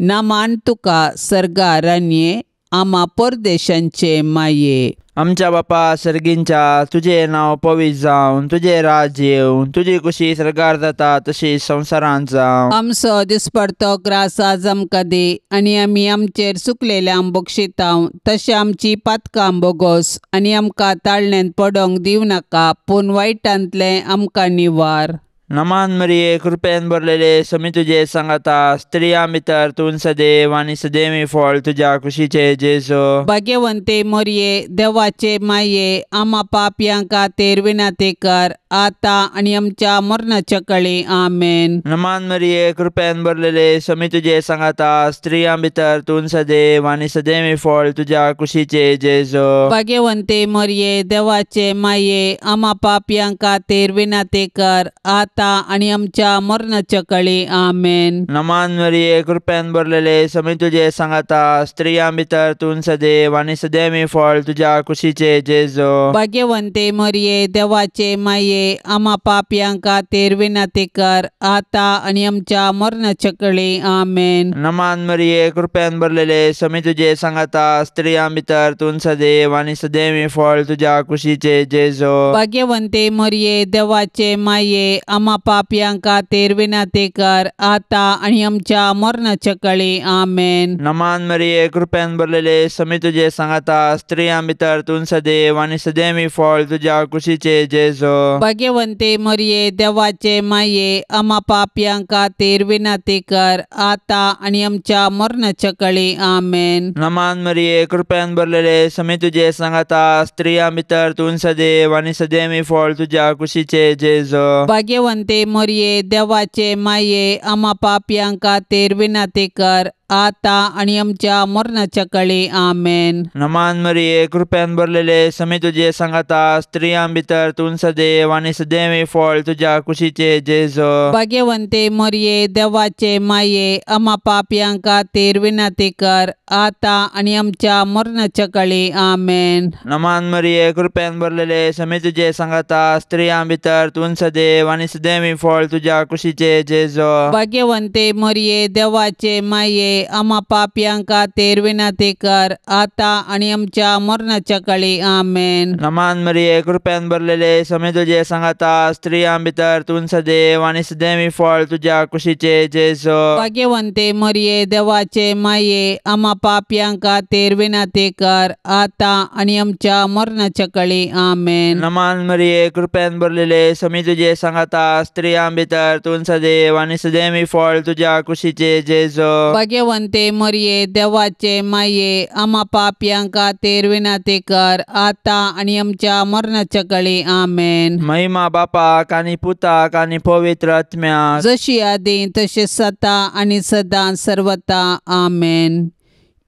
नामान तुका सर्गा राणये, आमा परदेशांचे माये. आमच्या बापा सर्गींच्या, तुजें नांव पवित्र जावन, तुजें राज्य येवन, तुजी कुशी सर्गार जाता तशी संवसारांत जावं. आमचो दिसपडतो ग्रास आज आमकां दी आनी आमी आमचेर चुकलेल्यांक बक्षितांव तशें आमची पातकां बोगोस आनी आमकां ताळण्यांत पडोंक दिवं नाका, पूण वायटांतलें आमकां निवार. नमान मरिये, कृपेन भरलेले, समी तुजे सांगाता, स्त्रियां भितर तूं सदैव आनी सदैवी फळ तुज्या कुशीचे जेजू. भाग्यवंते मोरये, देवाचे माये, आमा पापयां खातीर विनंती कर आतां आनी आमच्या मरणाच्या कळी. आमेन. नमान मरिये, कृपेन भरलेले, समी तुजे सांगाता, स्त्रियां भितर तूं सदैव आनी सदैवी फळ तुज्या कुशीचे जेजू. भाग्यवंते मोरये, देवाचे माये, आमा पापयां खातीर विनंती कर आतां आनी आमच्या मरणाच्या कळी. आमेन. नमान मरिये, कृपेन भरलेले, समी तुजे सांगाता, स्त्रियां भितर तूं सदैव आनी सदैवी फळ तुज्या कुशीचे जेजू. भाग्यवंते मोरये, देवाचे माये, आमा पापयां खातीर विनंती कर आतां आनी आमच्या मरणाच्या कळी. आमेन. नमान मरिये, कृपेन भरलेले, समी तुजे सांगाता, स्त्रियां भितर तूं सदैव आनी सदैवी फळ तुज्या कुशीचे जेजू. भाग्यवंते मोरये, देवाचे माये, आमा पापयां खातीर विनंती कर आतां आनी आमच्या मरणाच्या कळी. आमेन. नमान मरिये, कृपेन भरलेले, समी तुजे सांगाता, स्त्रियां भितर तूं सदैव आनी सदैवी फळ तुज्या कुशीचे जेजू. भाग्यवंते मोरये, देवाचे माये, आमा पापयां खातीर विनंती कर आतां आनी आमच्या मरणाच्या कळी. आमेन. नमान मरिये, कृपेन भरलेले, समी तुजे सांगाता, स्त्रियां भितर तूं सदैव आनी सदैवी फळ तुज्या कुशीचे जेजू. भाग्यवंते मोरये, देवाचे माये, आमा पापयां खातीर विनंती कर आतां आनी आमच्या मरणाच्या कळी. आमेन. नमान मरिये, कृपेन भरलेले, समी तुजे सांगाता, स्त्रियां भितर तूं सदैव आनी सदैवी फळ तुज्या कुशीचे जेजू. भाग्यवंते मोरये, देवाचे माये, आमा पापयां खातीर विनंती कर आतां आनी आमच्या मरणाच्या कळी. आमेन. नमान मरिये, कृपेन भरलेले, समी तुजे सांगाता, स्त्रियां भितर तूं सदैव आनी सदैवी फळ तुज्या कुशीचे जेजू. भाग्यवंते मोरये, देवाचे माये, आमा पापयां खातीर विनंती कर आतां आनी आमच्या मरणाच्या कळी. आमेन. नमान मरिये, कृपेन भरलेले, समी तुजे सांगाता, स्त्रियां भितर तूं सदैव आनी सदैवी फळ तुज्या कुशीचे जेजू. भाग्यवंते मोरये, देवाचे माये, आमा पापयां खातीर विनंती कर आतां आनी आमच्या मरणाच्या कळी. आमेन. नमान मरिये, कृपेन भरलेले, समी तुजे सांगाता, स्त्रियां भितर तूं सदैव आनी सदैवी फळ तुज्या कुशीचे जेजू. भाग्यवंते मोरये, देवाचे माये, आमा पापयां खातीर विनंती कर आतां आनी आमच्या मरणाच्या कळी. आमेन. महिमा बापाक आनी पुताक आनी पवित्र आत्म्याक, जशी आदी तशी सता आनी सदां सर्वता. आमेन.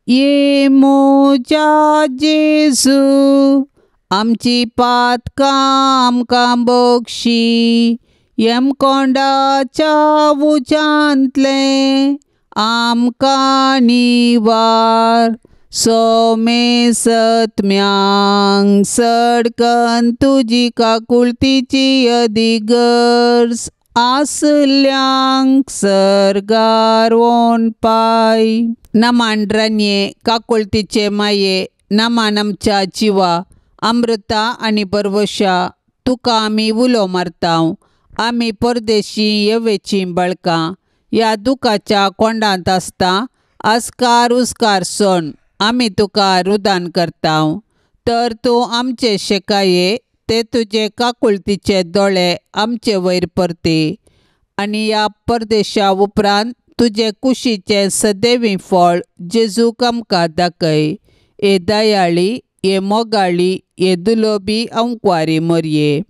ये म्हज्या जेजू, आमची पातकां आमकां बक्षी, यमकोंडाच्या उज्यांतलें आमकां निवार, सोमे सत्म्यांक सडकन तुजी काकुळतीची अदिगर्ज आसल्यांक सर्गार वोन पाय. नमान रानये, काकुळतीचे माये, नमान आमच्या जिवा, अमृता आनी बरवशा, तुका आमी उलो मारतांव. आमी परदेशी येवेचीं बळकां ह्या दुखाच्या कोंडांत आसता आस्कार उस्कार सोण आमी तुका रुदान करतांव. तर तूं आमचे शेकाये ते तुजे काकुळतीचे दोळे आमचे वयर परती आनी ह्या परदेशा उपरांत तुजे कुशीचें सदैवी फळ जेजूक आमकां दाखय. हे दयाळी, हे मोगाळी, हे दुलोबी अंकवारी मोरये,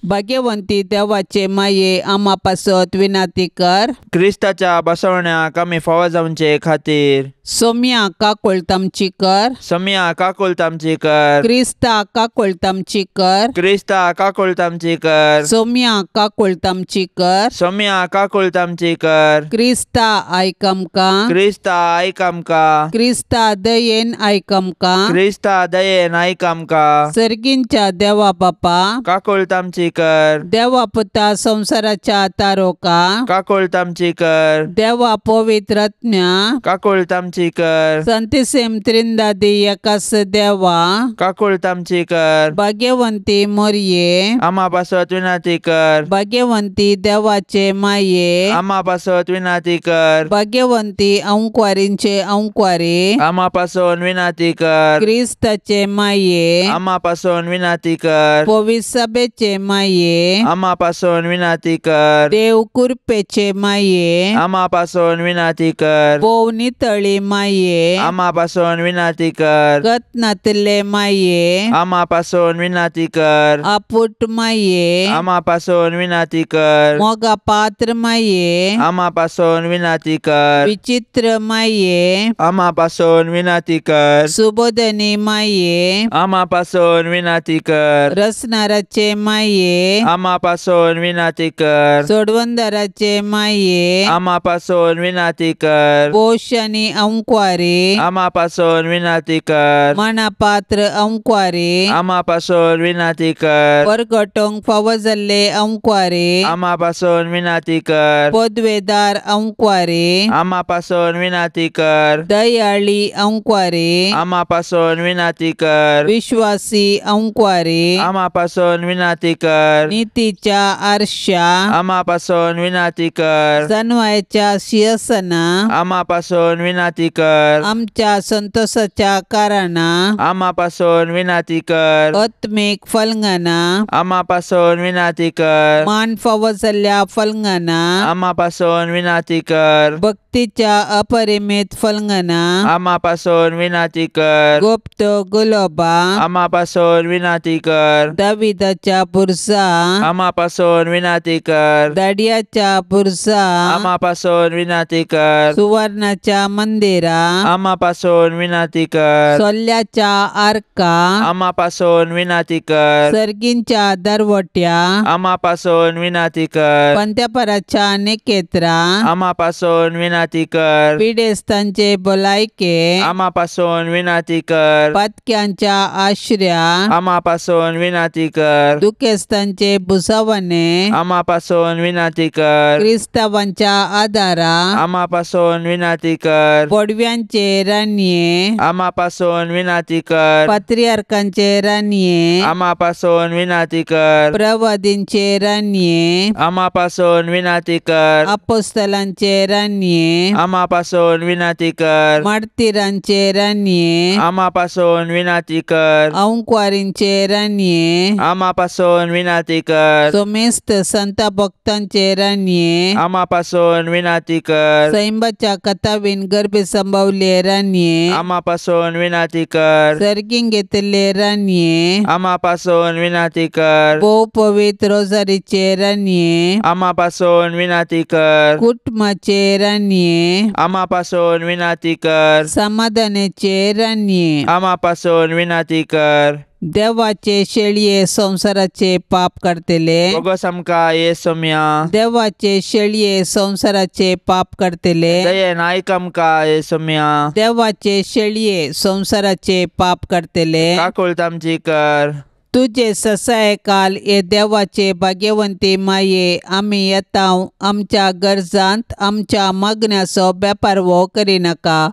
भाग्यवंती देवाचे माये आमा पासत विनाती कर। क्रिस्ताच्या बसवण्याक आमी फावो जावचे खातीर सोम्या काकुळतामची कर। सोम्या काकुळतामची कर। क्रिस्ता काकुळतामची कर। क्रिस्ता काकुळतामची कर। सोम्या काकुळतामची कर। सोम्या काकुळतामची कर। क्रिस्ता आयक आमकां। क्रिस्ता आयक आमकां। क्रिस्ता दयेन आयक आमकां। क्रिस्ता दयेन आयक आमकां। सर्गींच्या देवा बापा काकुळतामची कर। देवा पुता संवसाराच्या तारोका काकुळतामची कर। देवा पवित्र आत्म्या काकुळतामची कर। संतिसेम त्रिंदादी एकास देवा काकुळतामची कर। भाग्यवंती मोरये आमा पासत विनाती कर। भाग्यवंती देवाचे माये आमा पासत विनाती कर। भाग्यवंती अंकवारींचे अंकवारी आमा पासून विनाती कर। क्रिस्ताचे माये आमा पासून विनाती कर। पवित्र सभेचे माये आमा पासून विनाती कर। देव कृपेचे माये आमा पासून विनाती कर। भोव नितळी माये आमा पासून विनाती कर। गतनातले माये आमा पासून विनाती कर। आपुट माये आमा पासून विनाती कर। मोगा पात्र माये आमा पासून विनाती कर। विचित्र माये आमा पासून विनाती कर। सुबोधनी माये आमा पासून विनाती कर। रसनाराचे माये आमा पासून विनाती कर। सोडवंदराचे माये आमा पासून विनाती कर। पोषणी अंकवारी आमा पासून विनाती कर। मनापात्र अंकवारी आमा पासून विनाती कर। परगटोंक फावो जाल्ले अंकवारी आमा पासून विनाती कर। पदवेदार अंकवारी आमा पासून विनाती कर। दयाळी अंकवारी आमा पासून विनाती कर। विश्वासी अंकवारी आमा पासून विनाती कर। नीतीच्या आरशा आमा पासून विनाती कर। सनवायच्या शिरसना आमा पासून विनाती कर। आमच्या संतोषाच्या कारणा आमा पासून विनाती कर। आत्मिक फलंगना आमा पासून विनाती कर। मान फावो जाल्ल्या फलंगना आमा पासून विनाती कर। भक्तीच्या अपरिमित फलंगना आमा पासून विनाती कर। गुप्त गुलोबा आमा पासून विनाती कर। दाविदाच्या बुरसा आमा पासून विनाती कर। दाडियाच्या बुरसा आमा पासून विनाती कर। सुवर्णाच्या मंदिरा आमा पासून विनाती कर। सोल्याच्या आर्का आमा पासून विनाती कर। सर्गींच्या दरवट्या आमा पासून विनाती कर। पंत्यापराच्या निकेत्रा आमा पासून विनाती कर। पिडेस्तांचे भलायके आमा पासून विनाती कर। पातक्यांच्या आश्र्या आमा पासून विनाती कर। दुखेस्तांचे भुसावणे आमा पासून विनाती कर। क्रिस्तावांच्या आदारा आमा पासून विनाती कर। पडव्यांचे राणये आमा पासून विनाती कर। पात्रियार्कांचे राणये आमा पासून विनाती कर। प्रवादींचे राणये आमा पासून विनाती कर। अपोस्तलांचे राणये आमा पासून विनाती कर। मार्तीरांचे राणये आमा पासून विनाती कर। अंकवारींचे राणये आमा पासून विनाती कर। सोमेस्त संत भक्तांचे राणये आमा पासून विनाती कर। सैंबाच्या कथावीन गर्भे संभवले राणये आमा पासून विनाती कर। सर्गींग घेतले राणये आमा पासून विनाती कर। भोव पवित्र रोजारीचे राणये आमा पासून विनाती कर। कुटुंबाचे राणये आमा पासून विनाती कर। समाधानाचे राणये आमा पासून विनाती कर। देवाचे शेळये संवसाराचे पाप करतले बोगस आमकां ये सोम्या। देवाचे शेळये संवसाराचे पाप करतले दयेन आयक आमकां ये सोम्या। देवाचे शेळये संवसाराचे पाप करतले काकुळतामची कर। तुझे ससाय काल हे देवाचे भाग्यवंती माये आमी येता आमच्या गरजांत आमच्या मागण्याचो बेपारवो करिनाका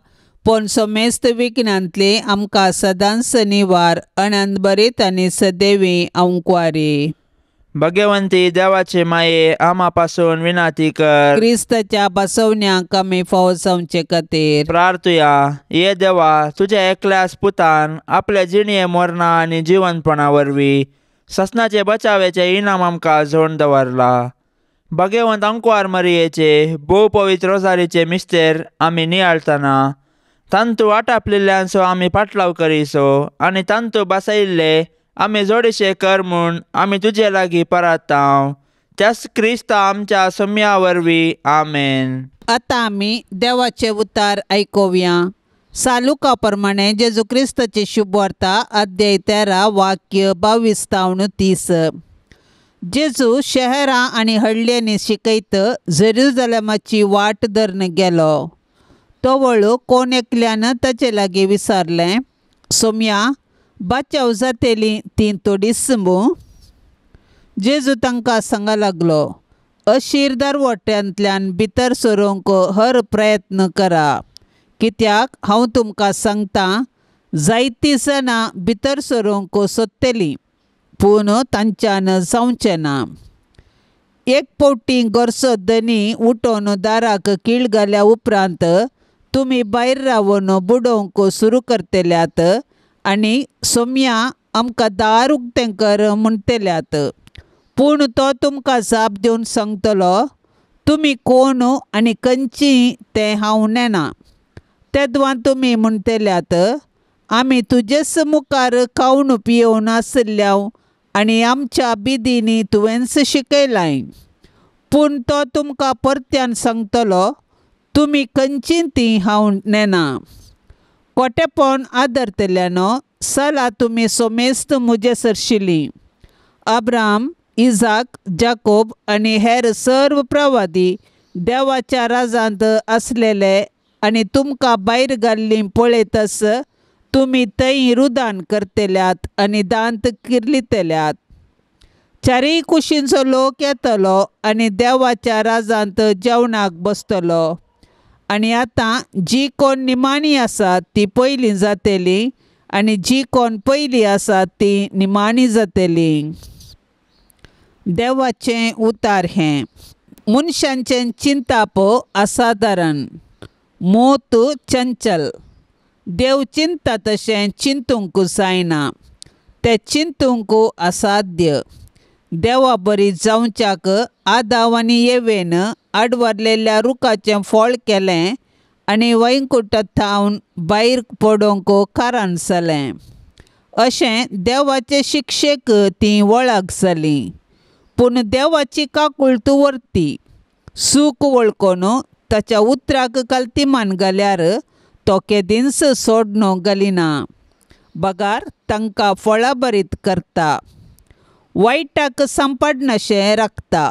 पूण समेस्त विघ्नांतली आमकां सदांच निवार अनंतभरीत आनी सदैवी अंकवारी। भगवंती देवाचे माये आमा पासून विनाती कर। क्रिस्ताच्या बसवण्याक आमी फावो जावचे खातीर प्रार्थुया। ये देवा, तुझ्या एकल्याच पुतान आपल्या जिणये मरणा आनी जिवनपणा वरवीं ससनाचे बचावेचे इनाम आमकां जोडून दवरला। भगवंत अंकवार मरियेचे भोव पवित्र रोजारीचे मिस्तेर आमी नियाळतना तांतू आटापलेल्यांचो आमी पाटलाव करिसो आनी तांतू बसयल्ले आमी जोडीशे कर म्हूण आमी तुजे लागीं परातांव त्याच क्रिस्ता आमच्या सम्या वरवीं आमेन. आतां आमी देवाचे उतार आयकुया. सालुका प्रमाणे जेजू क्रिस्ताची शुभवार्ता अध्याय 13 वाक्य 22 तावन 30. जेजू शहरां आनी हळ्यांनी शिकयत जेरुजलेमाची वाट धरून गेलो. तो वळू कोण एकल्यान ताचे लागीं विचारलें, सोम्या बाचाव जातेली ती थोडीच मू? जेजू तांकां सांगा लागलो, अशीर दरवट्यांतल्यान भितर सरूंक हर प्रयत्न करा, कित्याक हांव तुमकां सांगतां जायतीं जाणां भितर सरूंक सोदतलीं पूण तांच्यान जावचें ना. एक फावटी घरचो धनी उठोवन दाराक कीळ घाल्या उपरांत तुमी भायर रावन बुडोवंक सुरू करतल्यात आनी सोम्या आमकां दार उक्तें कर म्हणटल्यात. पूण तो तुमकां जाप दिवन सांगतलो, तुमी कोण आनी खंयची तें हांव नेणा. तेदवां तुमी म्हणटल्यात, आमी तुजेच मुखार खावन पियोवन आशिल्ल्या आनी आमच्या बिदींनी तुवेंच शिकयलाय. पूण तो तुमकां परत्यान सांगतलो, तुमी खंयची ती हांव नेणा. कोटेपण आदरतल्यानो चला तुमी सोमेस्त म्हजे सरशिली. अब्राम, इजाक, जाकोब आनी हेर सर्व प्रवादी देवाच्या राजांत आसलेले आनी तुमकां भायर घाल्लीं पळयतच तुमी थंय रुदान करतल्यात आनी दांत किर्लितल्यात. चारीय कुशींचो लोक येतलो आनी देवाच्या राजांत जेवणाक बसतलो. आनी आतां जी कोण निमाणी आसा ती पयलीं जातली आनी जी कोण पयलीं आसा ती निमाणी जातली. देवाचें उतार हें. मनशांचें चिंताप असादारण, मोत चंचल. देव चिंता तशें चिंतूंक जायना, तें चिंतूंक असाध्य. देवा बरी जावच्याक आदाव आनी येवेन आडवारलेल्या रुखाचें फळ केलें आनी वैकुंठांत थावन भायर पडोवंक कारण जालें. अशें देवाचे शिक्षेक ती वळख जाली. पूण देवाची काकुळट व्हरती सूख वळखून ताच्या उतराक कल्तिमान घाल्यार तो केदींच सोडणो घालिना, बगार तांकां फळाभरीत करता, वायटाक सांपडनाशें राखता.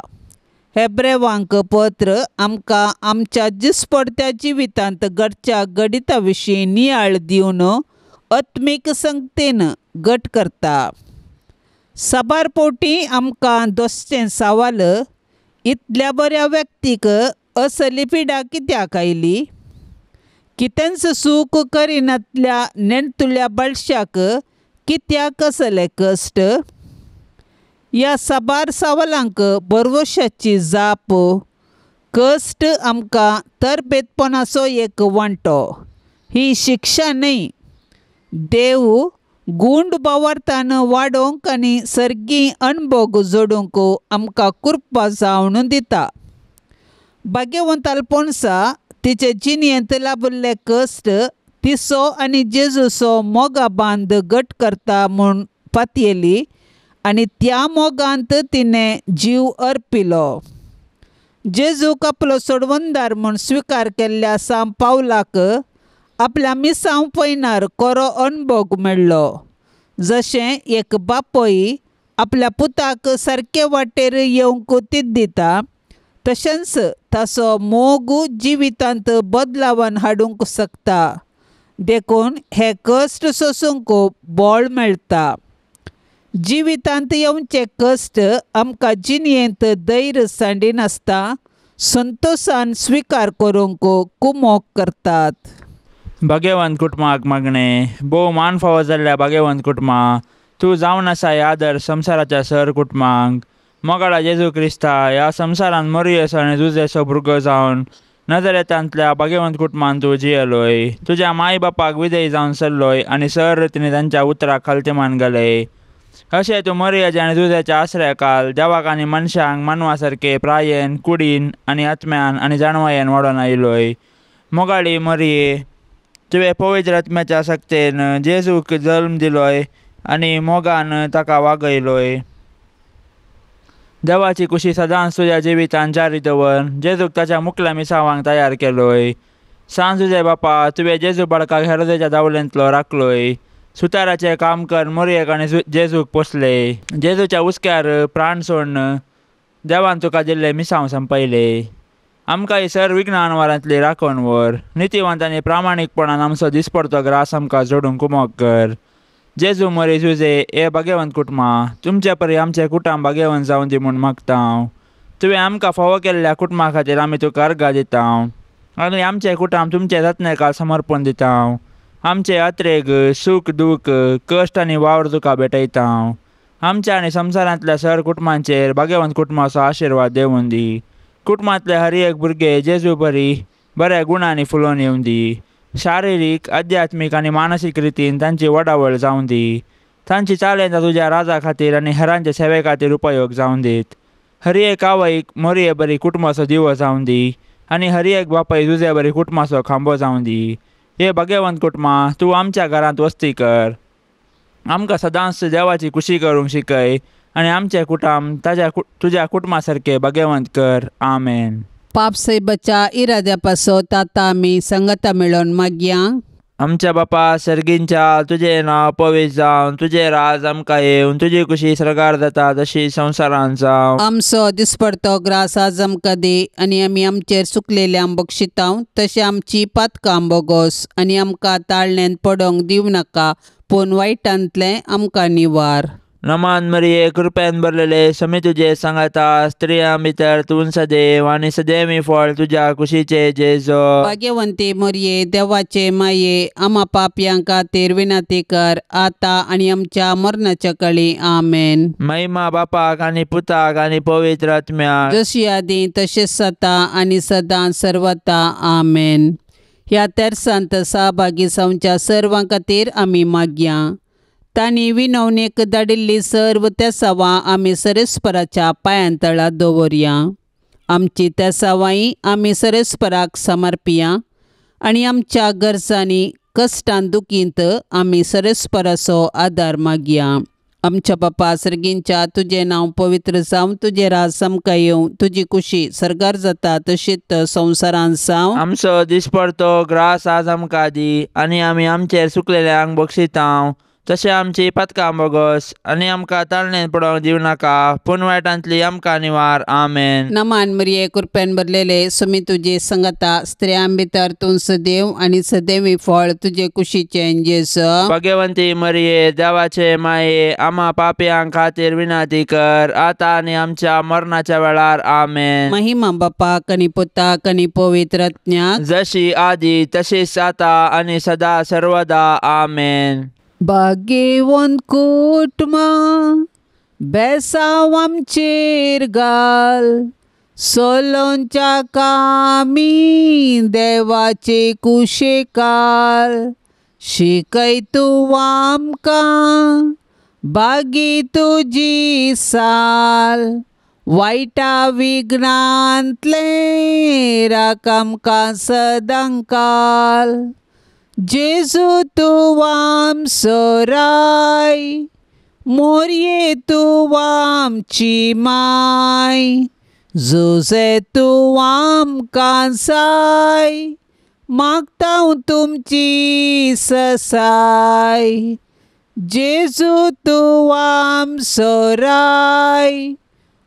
हेब्रेवांक पत्र आमकां आमच्या दिसपडत्या जिवितांत घडच्या घडिता विशीं नियाळ दिवन आत्मीक संगतेन घट करता. साबार फावटी आमकां दोसचें सवाल, इतल्या बऱ्या व्यक्तीक असली पिडा कित्याक आयली? कितेंच सूख करिनातल्या नेणतुल्या बाळशाक कित्याक असले कश्ट? ह्या साबार सवालांक भरवशाची जाप, कश्ट आमकां तरबेतपणाचो एक वांटो, ही शिक्षा न्हय. देव गूंड भावार्थान वाडोवंक आनी सर्गी अणभोग जोडूंक आमकां कृपा जावन दिता. भाग्यवंत अल्पोन्सा तिचे जिणेंत लाबिल्ले कश्ट तिचो आनी जेजूचो मोगा बांद घट करता म्हूण पातयेली आनी त्या मोगांत तिणें जीव अर्पिलो. जेजूक आपलो सोडवणदार म्हूण स्विकार केल्ल्या सांत पावलाक आपल्या मिसांव पयनार कोरो अणभोग मेळ्ळो. जशें एक बापूय आपल्या पुताक सारके वाटेर येवंक तीत दिता, तशेंच ताचो मोग जिवितांत बदलावन हाडूंक शकता. देखून हे कश्ट सोसूंक बळ मेळटा. जिवितांत येवचे कश्ट आमकां जिणेंत धैर्य सांडिनासता संतोशान स्विकार करूंक कुमोक करतात. भाग्यवंत कुटुंबाक मागणें. भोव मान फावो जाल्ल्या भाग्यवंत कुटुंबा, तूं जावन आसा ह्या आदर संवसाराच्या सर कुटुंबांक. मोगाळा जेजू क्रिस्ता ह्या संवसारांत मरियेचो आनी जुजेचो भुरगो जावन नजरेतांतल्या भाग्यवंत कुटुंबान तूं जियेलोय. तुज्या माय बापाक विजयी जावन सरलोय आनी सर रितीन तांच्या उतराक खालतेमान घालय. अशें तूं मरियेच्या आनी जुजेच्या आसऱ्याकाल देवाक आनी मनशांक मानवा सारके प्रायेन, कुडीन आनी आत्म्यान आनी जाणवायेन वाडोवन आयलोय. मोगाळी मरिये, तुवें पवित्र आत्म्याच्या सक्तेन जेजूक जल्म दिलोय आनी मोगान ताका वागयलोय. देवाची कुशी सदांच तुज्या जिवितान जारी दवर जेजूक ताच्या मुकल्या मिसावांक तयार केलोय. सांज तुजे बापा तुवें जेजू बाळकाक हेरोदेच्या दावलेंतलो राखलोय. सुताराचें काम कर मोरयेक आनी जेजूक पोसले. जेजूच्या हुस्क्यार प्राण सोडून देवान तुका दिल्ले मिसांव संपयले. आमकां ही सर विघ्नानवारांतली राखण व्हर. नितीवंत आनी प्रामाणीकपणान आमचो दिसपडतो ग्रास आमकां जोडूंक कुमोक कर. जेजू मोरी जुजे हे भाग्यवंत कुटुंबा तुमचे परी आमचें कुटुंब भाग्यवंत जावन दी म्हूण मागता हांव. तुवें आमकां फावो केल्ल्या कुटुंबा खातीर आमी तुका अर्गां दिता आनी आमचें कुटुंब तुमचे जतनायेक समर्पण दिता. आमचे अत्रेग सूख दूख कश्ट आनी वावर तुका भेटयता. आमच्या आनी संवसारांतल्या सर कुटुंबांचेर भाग्यवंत कुटुंबाचो आशिर्वाद देवून दी. कुटुंबांतले हर एक भुरगे जेजू बरी बऱ्या गुणांनी फुलोवन येवन दी. शारिरीक आध्यात्मीक आनी मानसीक रितीन तांची वडावळ जावन दी. तांची चालेंता तुज्या राजा खातीर आनी हेरांचे सेवे खातीर उपयोग जावन दीत. हर एक आवयक मोरये बरी कुटुंबाचो दिवो जावन दी आनी हर एक बापाय जुजे बरी कुटुंबाचो खांबो जावन दी. हे भाग्यवंत कुटुंबा तूं आमच्या घरांत वस्ती कर. आमकां सदांच देवाची कुशी करूंक शिकय आनी आमचें कुटुंब ताज्या तुज्या कुटुंबा सारकें भाग्यवंत कर. आमेन. पापसाहेबाच्या इराद्या पासत आतां आमी संगता मेळोवन मागया. आमच्या बापा सर्गींच्या तुजें नांव पवित्र जावन तुजें राज आमकां येवन तुजी कुशी सर्गार जाता तशी संवसारांत जावं. आमचो दिसपडतो ग्रास आज आमकां दी आनी आमी आमचेर चुकलेल्यांक बक्षितांव तशें आमची पातकां बोगोस आनी आमकां ताळण्यांत पडोंक दिवं नाका पूण वायटांतलें आमकां निवार. नमान मरिये कृपेन भरलेले समी तुजे सांगाता स्त्रियां भितर तूं सदैव आनी सदैवी फळ तुज्या कुशीचे जेजो. भाग्यवंती मोरये देवाचे माये आमा पापयां खातीर विनंती कर आतां आनी आमच्या मरणाच्या कळी. आमेन. महिमा बापाक आनी पुताक आनी पवित्र आत्म्याक जशी आदी तशेंच जाता आनी सदां सर्वता. आमेन. ह्या तेरसांत सहभागी जावच्या सर्वां खातीर आमी मागया. तांणी विनवणेक धाडिल्ली सर्व तेसावां आमी सरेस्पराच्या पांयांतळा दवरया. आमची तेसावांय आमी सरेस्पराक समर्पिया आनी आमच्या गरजांनी कश्टान दुखींत आमी सरेस्पराचो आदार मागया. आमच्या बापा सर्गींच्या तुजें नांव पवित्र जावं तुजें राज आमकां येवं तुजी कुशी सर्गार जाता तशीच संवसारांत जावं. आमचो दिसपडतो ग्रास आज आमकां दी आनी आमी आमचेर चुकलेल्यांक बक्षितांव तशें आमची पातकां बोगस आनी आमकां ताळणेन पडोवंक दिवं नाका पूण वायटांतली आमकां निवार. आमेन. नमान मरिये कृपेन भरलेले सुमी तुजे संगता स्त्रियां भितर तूं सदैव आनी सदैवी फळ तुजे कुशीचें जेजू. भाग्यवंती मरिये देवाचे माये आमा पापयां खातीर विनंती कर आतां आनी आमच्या मरणाच्या वेळार. आमेन. महिमा बापाक आनी पुताक आनी पवित्र आत्म्याक जशी आदी तशीच आतां आनी सदा सर्वदा. आमेन. भाग्यवंत कुटुंबा बेसांव आमचेर घाल सोलोंच्या कामी देवाचे कुशेकाल शिकय तूं आमकां बागी तुजी साल वायटा विघ्नांतलें राख आमकां सदांकाल. जेजू तूं आमचो राय मोरये तूं आमची माय जुजे तूं आमकां जाय मागता तुमची ससाय. जेजू तूं आमचो राय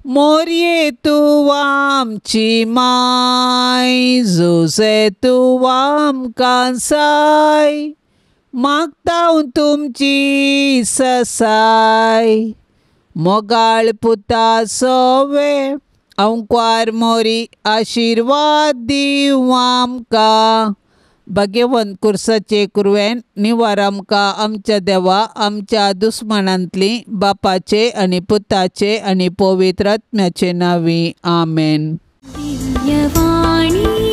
मोरये तूं आमची माय जुजे तूं आमकां जाय मागता तुमची ससाय. मोगाळ पुता सोवे अंकवार मोरी आशिर्वाद दिवं आमकां. भाग्यवंत कुर्साचे कुरवेन निवार आमकां आमच्या देवा आमच्या दुस्मानांतली बापाचे आनी पुताचे आनी पवित्र आत्म्याचे नांवी. आमेन. दिव्यवाणी.